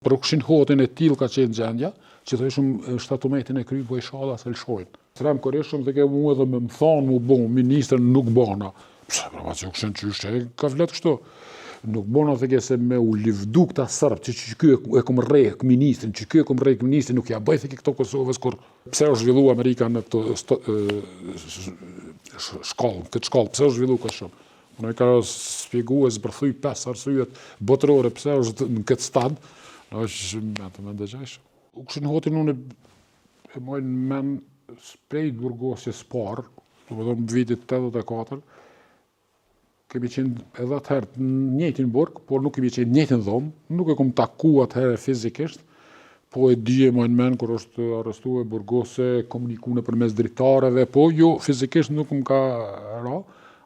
Për Ukshin Hotin e tillë ka qenë gjendja, që thojshim 17 e kry, po ishalla s'e lëshojnë. Ekrem Korishëm thojke mu edhe me më thonë mu bo ministër nuk bona. Pse, pra që Ukshin qysh e ka flet kështu. Nuk bona thojke se me u livdu këta sërbë, që që ky e kom rreh ministrin, që ky e kom rreh ministrin, nuk ja bëj thojke këto Kosovës kur pse është zhvillu Amerika në këto shkallë, këtë shkallë, pse është zhvillu kaq shumë. Unë e ka spjegu e zbërthy pesë arsyet botërore pse është në këtë stad, në është me atë me ndëgjajsh. Ukshin Hotin unë e maj në men prej burgosjes parë, domethonë vitit 84, kemi qenë edhe atëherë në njëjtin burg, por nuk kemi qenë në njëjtin dhomë, nuk e kom taku atëherë fizikisht, po e di e maj në men kur është arrestu e burgose, komuniku nëpërmes dritareve, po jo fizikisht nuk më ka ra,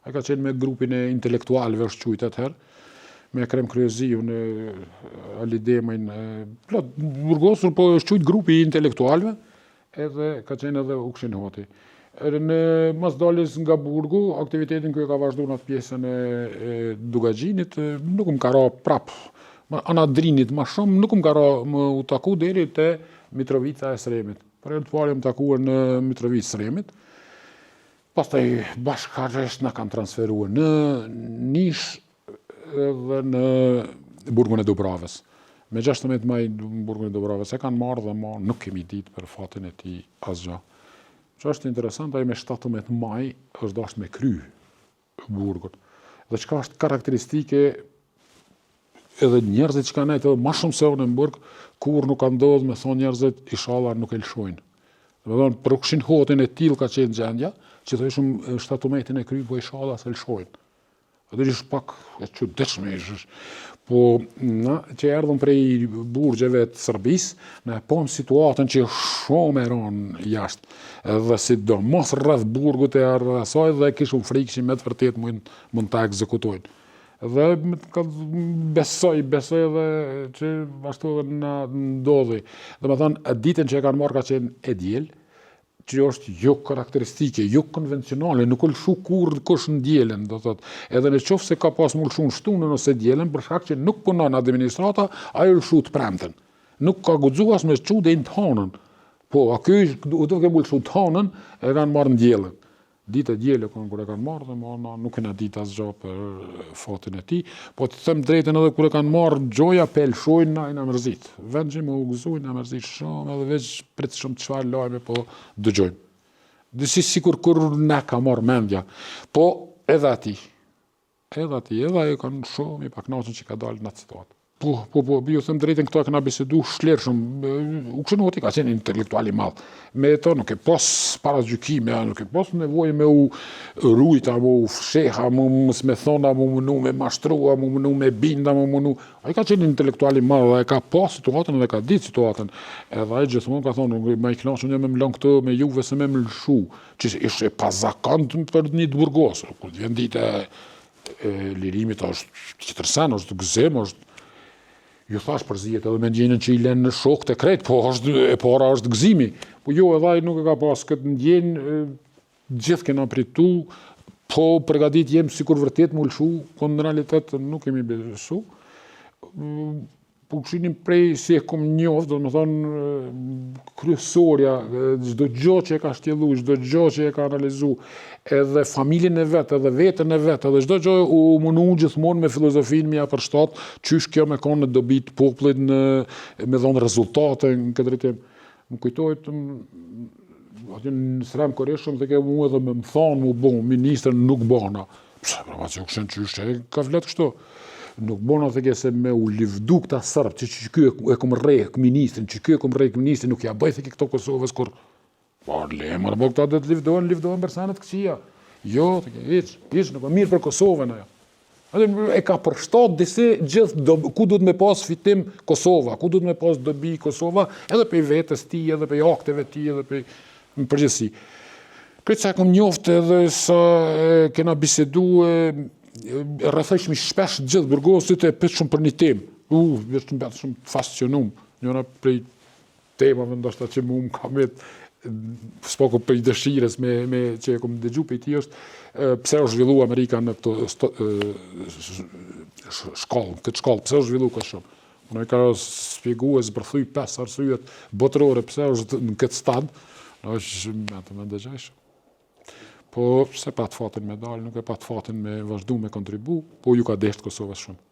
Ai ka qenë me grupin e intelektualëve është quajt atëherë, me Ekrem Kryeziun e Ali Demajn, plot burgosur, po është quajt grupi i intelektualëve, edhe ka qenë edhe Ukshin Hoti. Edhe në mas daljes nga burgu, aktivitetin ky e ka vazhdu në atë pjesën e, e Dukagjinit, nuk më ka ra prap, ana Drinit ma shumë, nuk më ka ra me u taku deri te Mitrovica e Sremit. Për herë të parë jam takuar në Mitrovicë Sremit, Pastaj bashkarisht na kanë transferuar në Nish dhe në burgun e Dubravës. Me 16 maj në burgun e Dubravës e kanë marrë dhe ma nuk kemi ditë për fatin e tij asgjë. Që është interesant, ai me 17 maj është dashtë me kry burgun. Dhe çka është karakteristike edhe njerëzit që kanë nejtë edhe ma shumë se unë në burg, kurrë nuk ka ndodhë me thonë njerëzit, ishalla nuk e lëshojnë. Domethonë, për Ukshin Hotin e tillë ka qenë gjendja, që thojshim 17 e kry, po ishalla s'e lëshojnë. Atë është pak e çuditshme ishte. Po na që erdhëm prej burgjeve të Serbisë, na e pamë situatën që është shumë e rëndë jashtë. Edhe sidomos rreth burgut e rreth asaj dhe kishim frikë që me të vërtetë mund mund ta ekzekutojnë. Dhe ka besoj, besoj edhe që ashtu edhe na ndodhi. Domethonë, ditën që e kanë marrë ka qenë e diel, që është jo karakteristike, jo konvencionale, nuk u lëshu kurrë kush në dielën, do thot. Edhe në qoftë se ka pas mu lëshu në shtunën ose dielën, për shkak që nuk punon administrata, ai u lëshu të premten. Nuk ka guxu as me çu deri në të hanën. Po, a ky u do ke mu lëshu të hanën, e kanë marrë në dielën. Ditë e diel e kanë kur e kanë marrë dhe ma na nuk kena ditë asgjë për fatin e tij, po të them drejtën edhe kur e kanë marrë gjoja pe lëshojnë na jena mërzit. Vend që me u gëzu jena mërzit shumë edhe veç pritshëm çfarë lajme po dëgjojmë. Disi sikur kur na ka marrë mendja. Po edhe atij. Edhe atij, edhe ai kanë shumë i pakënaqur që ka dalë në atë situatë. Po, po, po, ju them drejtën këto e kena bisedu shlirshëm. Ukshin Hoti ka qenë intelektual i madh. Me to nuk e pas paragjykime, nuk e pas nevojë me u rujta, me u fsheha, me mos me thona, me munu me mashtrua, me munu me binda, me munu. Ai ka qenë intelektual i madh dhe e ka pas situatën dhe ka ditë situatën. Edhe ai gjithmonë ka thonë, unë ma i kënaqur jam me më lënë këtu me juve se me më lëshu, që ishte e pazakontë për një të burgosur. Kur të vjen dita e lirimit është tjetër sen, është gëzim, është ju thash përzihet edhe me ndjenjën që i lënë shokët e krejt, po është e para është gëzimi. Po jo, edhe ai nuk e ka pas këtë ndjenjë, gjithë kena pritu, po përgatit jem sikur vërtet mu lëshu, po në realitet nuk kemi besu. Po Ukshinin prej si e kom njoft, domethonë, kryesorja, çdo gjo që e ka shtjellu, çdo gjo që e ka analizu, edhe familjen e vet, edhe veten e vet, edhe çdo gjo u munu gjithmonë me filozofinë me ja përshtat, qysh kjo me konë në dobi të popullit, në, me dhonë rezultate në këtë drejtim. Më kujtohet, aty në Srem Korishëm, thojke mu edhe me më thonë, mu bo, ministër nuk bona. Pse, pra, që Ukshin qysh e ka flet kështu. Nuk bona thojke se me u livdu këta sërbë, që që ky e kom rreh ministrin, që ky e kom rreh ministrin, nuk ja bëj thojke këto Kosovës kur... Po, lemër, po këta do të livdohen, livdohen për sene të këqija. Jo, thojke, hiç, hiç, nuk e mirë për Kosovën ajo. E ka përshtat disi gjithë do, ku duhet me pas fitim Kosova, ku duhet me pas dobi Kosova, edhe prej vetes tij, edhe prej akteve tij, edhe prej në përgjithësi. Këtë sa e kom njoft edhe sa e kena bisedu e rrethojshmi shpesh gjithë burgosit e pytshëm për një temë. U, është mbet shumë fascinum. Njëra prej temave ndoshta që mu më ka met s'paku prej dëshirës me, me që e kom dëgju prej tij është pse është zhvillu Amerika në këto shkallë, këtë shkallë, pse është zhvillu kaq shumë. Unë e ka spjegu e zbërthy pesë arsyet botërore pse është në këtë stad, është me të me dëgjajshë. Po, s'e pat fatin me dalë, nuk e pat fatin me vazhdu me kontribu, po ju ka desht Kosovës shumë.